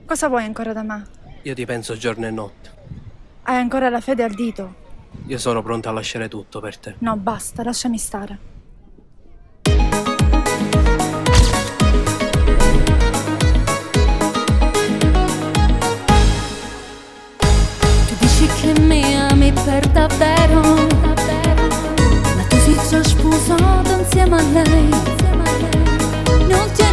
Cosa vuoi ancora da me? Io ti penso giorno e notte. Hai ancora la fede al dito? Io sono pronto a lasciare tutto per te. No, basta, lasciami stare. Tu dici che mi ami per davvero, ma tu sei già sposato insieme a lei. Non ti